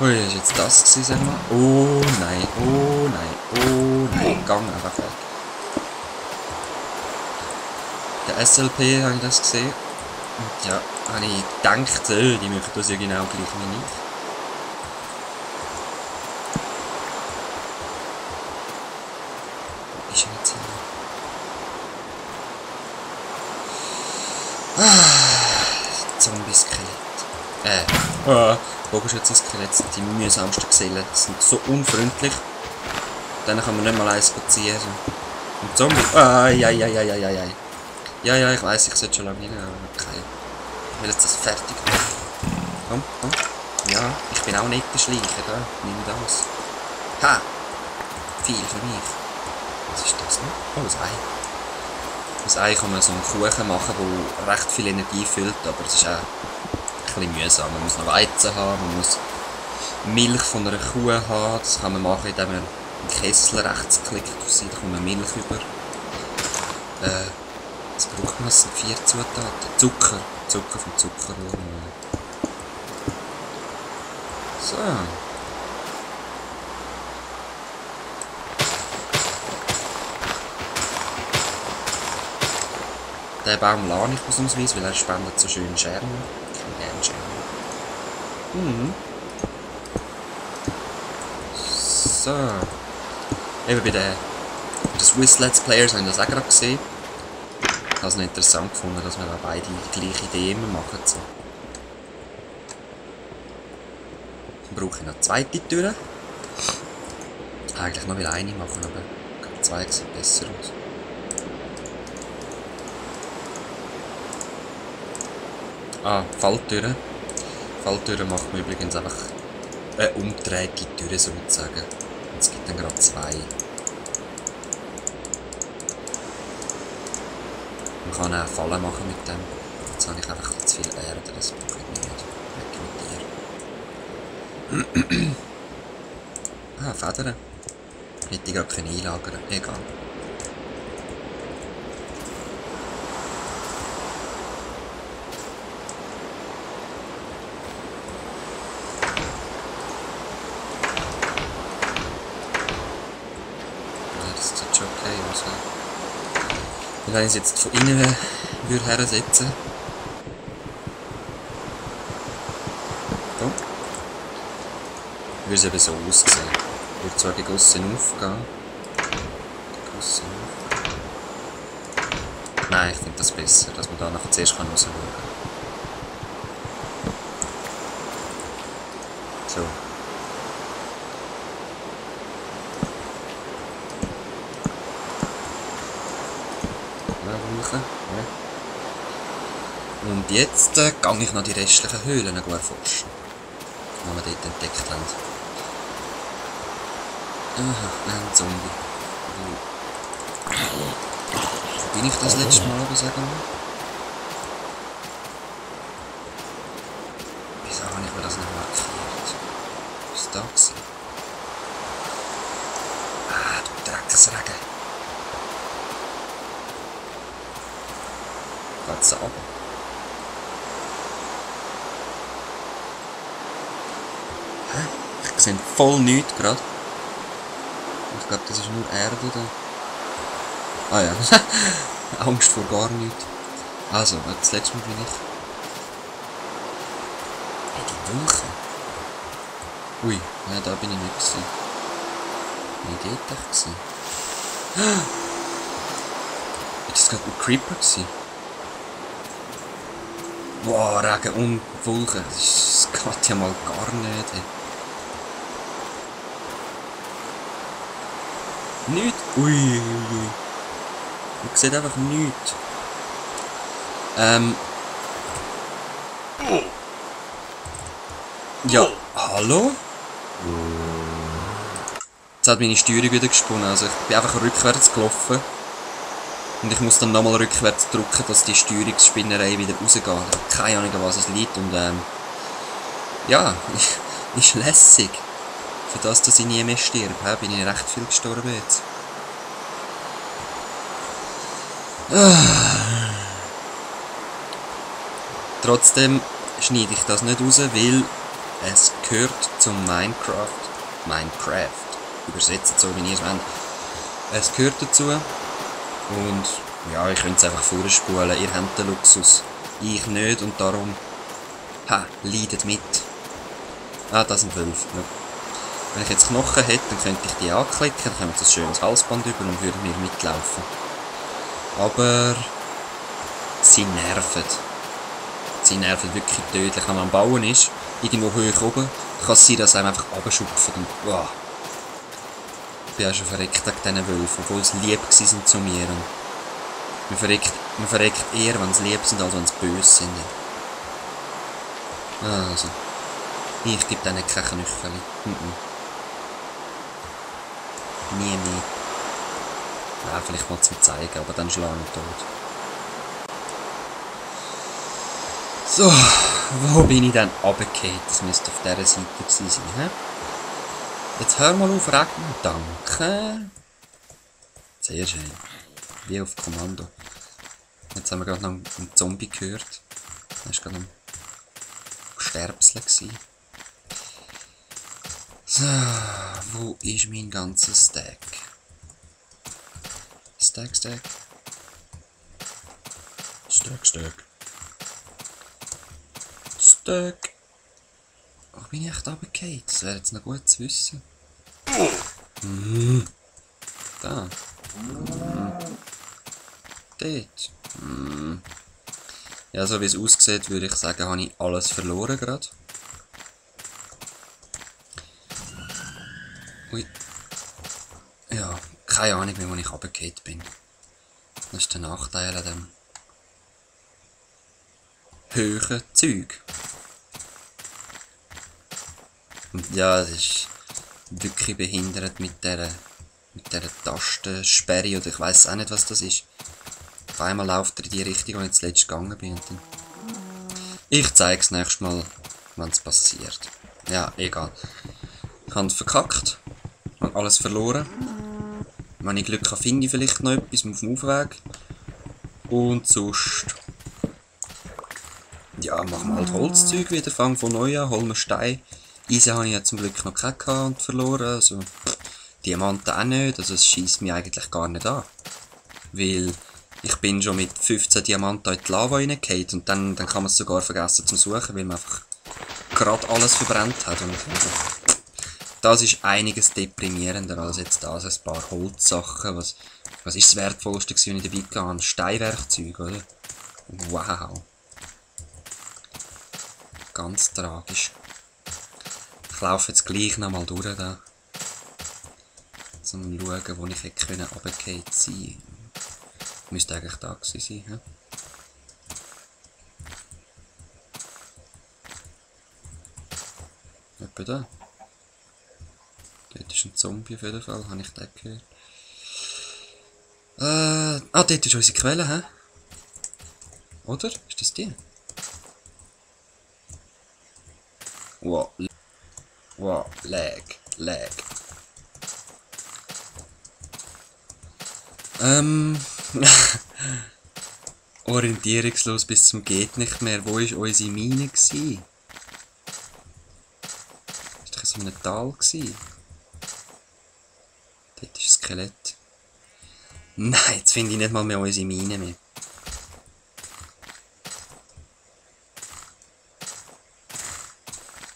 Ui, ist jetzt das gewesen, sag mal? Oh nein, oh nein, oh nein. Gang einfach weg. Der SLP habe ich das gesehen. Und ja, habe ich gedacht, die machen das ja genau gleich wie ich. Wo ist er jetzt hin? Zombie-Skelett. Bogenschützen-Skelett sind die mühsamsten Gesellen. Die sind so unfreundlich. Dann kann man nicht mal eins ziehen. Und Zombie. Ja, ich weiss, ich sollte schon lange rein, aber okay. Ich will jetzt das fertig machen. Komm. Ja, ich bin auch nicht der Schleicher, da. Nimm das. Ha! Viel für mich. Was ist das noch? Oh, ein Ei. Aus Ei kann man so einen Kuchen machen, der recht viel Energie füllt, aber es ist auch ein bisschen mühsam. Man muss noch Weizen haben, man muss Milch von einer Kuh haben. Das kann man machen, indem man einen Kessel rechtsklickt, da kommt man Milch über. Was braucht man? Das sind 4 Zutaten. Zucker vom Zuckerrohr. So. Den Baum lade ich ausnahmsweise, weil er spendet so schöne Scherben. Ich kann gerne Scherben. So. Eben bei den Swiss Let's Players habe ich das auch gerade gesehen. Ich habe es noch interessant gefunden, dass wir beide die gleiche Idee immer machen. So. Dann brauche ich noch 2 Türen. Eigentlich noch eine machen, aber 2 sieht besser aus. Falltüren. Falltüren macht man übrigens einfach eine umgedrehte Tür sozusagen. Es gibt dann gerade 2. Man kann auch Fallen machen mit dem. Jetzt habe ich einfach zu viel Erde, das brauche ich nicht. Weg mit dir. Federn. Hätte ich gerade keine einlagern. Egal. Wenn ich es jetzt von innen würde hersetzen. So. Würde es eben so aussehen. Würde zwar gegossen aufgehen. Nein, ich finde das besser, dass man da nachher zuerst rausschauen kann. So. Und jetzt gehe ich noch die restlichen Höhlen erforschen, die wir dort entdeckt haben. Aha, ein Zombie. Wo bin ich das letzte Mal, sagen wir? Wieso habe ich mir das nicht markiert? Was war da gewesen? Du Drecksregen. Geht's da runter? Ich sehe voll nichts gerade. Ich glaube, das ist nur Erde da. Ja. Angst vor gar nichts. Also, das letzte Mal bin ich. Hey, die Wolken. Ui, ja, da bin ich nicht gewesen. Bin ich dort gewesen? Ist das gerade ein Creeper gewesen? Boah, Regen und Wolken. Das geht ja mal gar nicht. Hey. Nichts? Ui. Man sieht einfach nichts. Ja, hallo? Jetzt hat meine Steuerung wieder gesponnen. Also ich bin einfach rückwärts gelaufen. Und ich muss dann nochmal rückwärts drücken, dass die Steuerungsspinnerei wieder rausgeht. Ich habe keine Ahnung, an was es liegt. Und ja, ist lässig. Für das, dass ich nie mehr stirb, bin ich recht viel gestorben jetzt. Trotzdem schneide ich das nicht raus, weil Es gehört zum Minecraft. Übersetzt so, wie ihr es wollt. Es gehört dazu. Und ja, ich könnte es einfach vorspulen. Ihr habt den Luxus. Ich nicht und darum... leidet mit. Das sind Wölfe. Ja. Wenn ich jetzt Knochen hätte, dann könnte ich die anklicken, dann kommt ein schönes Halsband über und würde mir mitlaufen. Aber... sie nerven. Sie nerven wirklich tödlich. Wenn man am Bauen ist, irgendwo hoch oben, kann es sein, dass einem einfach runterschupfen und... wow. Ich bin auch schon verreckt wegen diesen Wölfen, obwohl sie lieb waren zu mir. Und man verreckt eher, wenn sie lieb sind, als wenn sie böse sind. Also, ich gebe denen keine Knöchel. Nie mehr. Ja, vielleicht mal zum Zeigen, aber dann schlagen wir tot. So, wo bin ich dann runtergefallen? Das müsste auf dieser Seite gewesen sein, hä? Jetzt hör mal auf regnen. Danke. Sehr schön. Wie auf Kommando. Jetzt haben wir gerade noch einen Zombie gehört. Das war gerade am Sterbsel. So, wo ist mein ganzer Stack? Stack. Wo bin ich echt runtergefallen? Das wäre jetzt noch gut zu wissen. Da. Dort. Ja, so wie es aussieht, würde ich sagen, habe ich alles verloren gerade. Ui. Ja, keine Ahnung mehr, wo ich runtergefallen bin. Das ist der Nachteil an dem hohen Zeug. Und ja, es ist wirklich behindert mit dieser Tastensperre oder ich weiß auch nicht, was das ist. Auf einmal läuft er in die Richtung, wo ich zuletzt gegangen bin. Und dann ich zeige es nächstes Mal, wenn es passiert. Ja, egal. Ich habe es verkackt. Ich habe alles verloren. Wenn ich Glück habe, finde ich vielleicht noch etwas auf dem Aufweg. Und sonst... ja, machen wir halt Holzzeug wieder, fangen von neu an, holen wir Stein. Eisen habe ich ja zum Glück noch keinen gehabt und verloren, also Diamanten auch nicht, also es scheisst mich eigentlich gar nicht an. Weil ich bin schon mit 15 Diamanten in die Lava reingefallen und dann kann man es sogar vergessen zum Suchen, weil man einfach gerade alles verbrennt hat. Und also, das ist einiges deprimierender als jetzt das, ein paar Holzsachen. Was ist das Wertvollste, was ich dabei hatte? Steinwerkzeug, oder? Wow. Ganz tragisch. Ich laufe jetzt gleich nochmal durch da. Zum schauen, wo ich hätte runtergefallen sein. Müsste eigentlich da gewesen sein, he? Etwa da. Dort ist ein Zombie auf jeden Fall, habe ich den gehört. Dort ist unsere Quelle, hä? Oder? Ist das die? Wow. Wow, lag. Orientierungslos bis zum geht nicht mehr. Wo war unsere Mine gsi? Ist doch in so einem Tal gsi? Dort ist ein Skelett. Nein, jetzt finde ich nicht mal mehr unsere Mine mehr.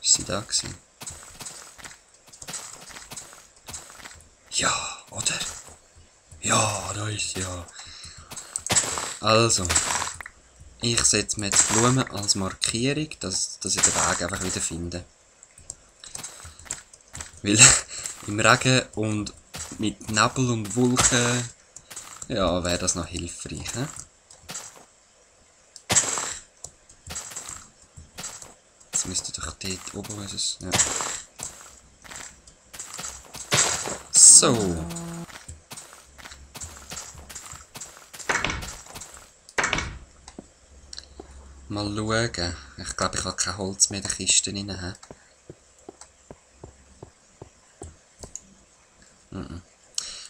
Ist sie da gsi? Ja, oder? Ja, da ist sie ja. Also, ich setze mir jetzt Blumen als Markierung, dass ich den Weg einfach wieder finde. Weil im Regen und mit Nebel und Wolken, ja, wäre das noch hilfreich. He? Jetzt müsste doch dort oben was. Ja. So. Mal schauen. Ich glaube, ich habe kein Holz mehr in der Kiste rein.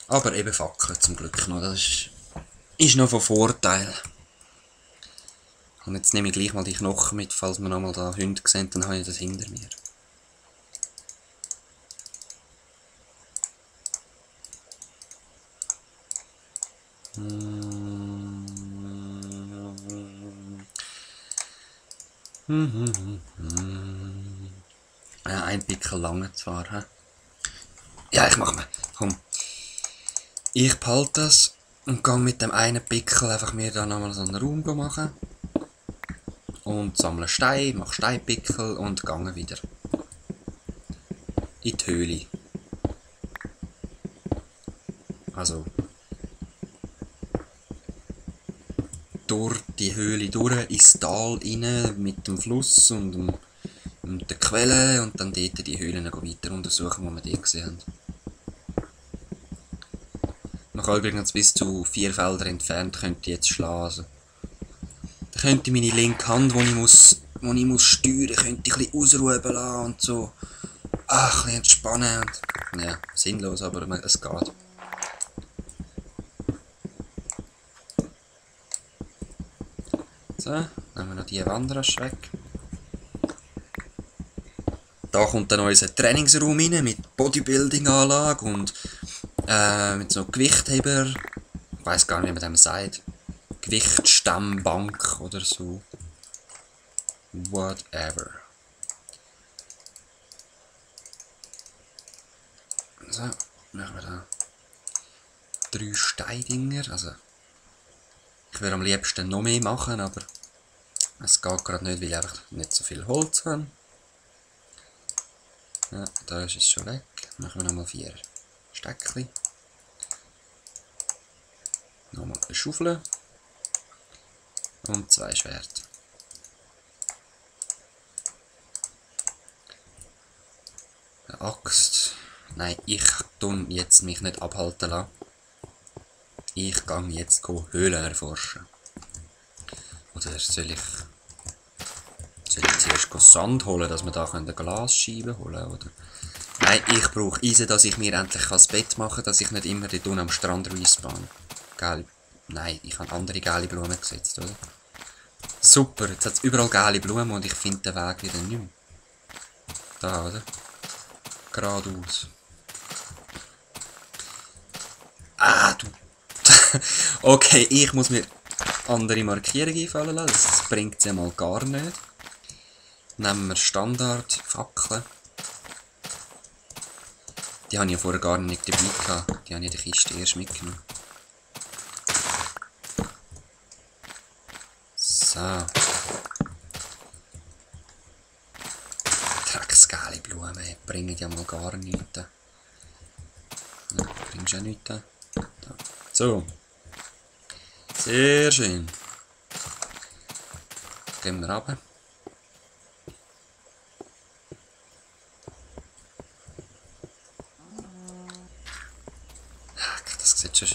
Aber eben Fackeln zum Glück noch. Das ist noch von Vorteil. Und jetzt nehme ich gleich mal die Knochen mit, falls wir nochmal da Hunde sehen, dann habe ich das hinter mir. Ja, ein Pickel lange zwar. He? Ja, ich mach mal. Komm. Ich behalte das und gehe mit dem einen Pickel einfach mir da nochmal so einen Raum machen. Und sammle Steine, mache Steinpickel und gehe wieder. In die Höhle. Also durch die Höhle durch, ins Tal rein, mit dem Fluss und der Quelle und dann dort die Höhlen weiter untersuchen, die wir dort gesehen haben. Man kann übrigens bis zu 4 Felder entfernt könnte ich jetzt schlagen. Also, da könnte ich meine linke Hand, die ich muss steuern, könnte ich ein bisschen ausruhen lassen und so. Ein bisschen entspannen. Und, ja, sinnlos, aber es geht. So, nehmen wir noch die Wanderasche weg. Da kommt dann unser Trainingsraum rein mit Bodybuilding-Anlage und mit so Gewichtheber. Ich weiss gar nicht, wie man dem sagt. Gewichtstammbank oder so. Whatever. So, machen wir da 3 Steindinger. Also, ich würde am liebsten noch mehr machen, aber es geht gerade nicht, weil ich einfach nicht so viel Holz habe. Ja, da ist es schon weg. Machen wir nochmal 4 Steckchen. Nochmal eine Schaufel. Und 2 Schwerter. Eine Axt. Nein, ich tue jetzt mich nicht abhalten lassen. Ich gehe jetzt Höhlen erforschen. Oder soll ich zuerst Sand holen, dass wir da Glasscheiben holen können? Oder? Nein, ich brauche Eisen, dass ich mir endlich das Bett machen kann, dass ich nicht immer dort am Strand respawn. Geil. Nein, ich habe andere geile Blumen gesetzt, oder? Super, jetzt hat es überall geile Blumen und ich finde den Weg wieder nicht mehr. Da, oder? Geradeaus. Ah, du. Okay, ich muss mir andere Markierungen einfallen lassen. Das bringt es ja mal gar nicht. Nehmen wir Standardfackeln. Die habe ich ja vorher gar nicht dabei gehabt. Die habe ich in der Kiste erst mitgenommen. So. Drecksgeile Blumen, bringen ja mal gar nichts. Ja, bringst du auch nichts. Da. So. Sehr schön. Gehen wir runter. Das sieht schon schön